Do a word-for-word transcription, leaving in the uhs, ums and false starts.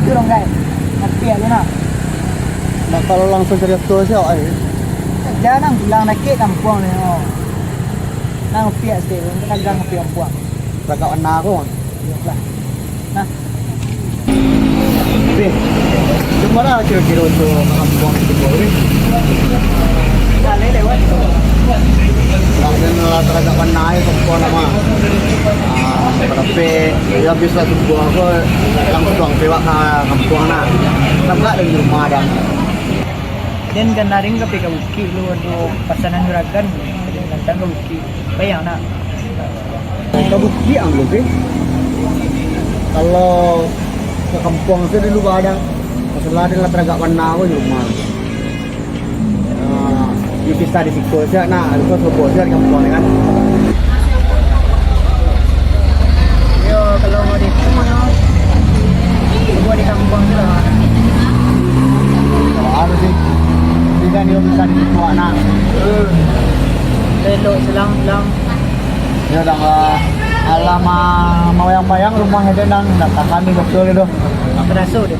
Urang gai. Apiak je nah. Nah, kalau langsung cari betul sih, awak ni. Jangan bilang dakek kampuang ni, oh. Nang apiak sih, dagang apiak kampuang. Tagak warna aku. Iyolah. Nah. Beh, cuma lah kira-kira untuk kampuang itu, beh. Nah, dan lah tagak warna aja kampuang nama. Ah, tapi, ya bisa sebuah apa, langsung lewat ka kampuang nah. Tagak dari rumah dah. Den kan naring ka pai ka bukik lu, ado pasanan juragan, den nantang ka bukik. Bayang nak. Ka bukik ang lu, Pi? Kalau ka kampuang tu dulu ba dah. Masalah den lah tagak warna ko di rumah. Ah, yo bisa di siko siak nak, ko sobo siak di kampuang ni kan. Yo, kalau mau di rumah, buat di kampuang tu lah. Kalau anu sih, bisa ni bisa di siko nak. Elok selang-selang. Yo, dang lah. Alah, ma-, mawayang-wayang rumah ado nang, dah tahan ni betul tu. Teraso dia.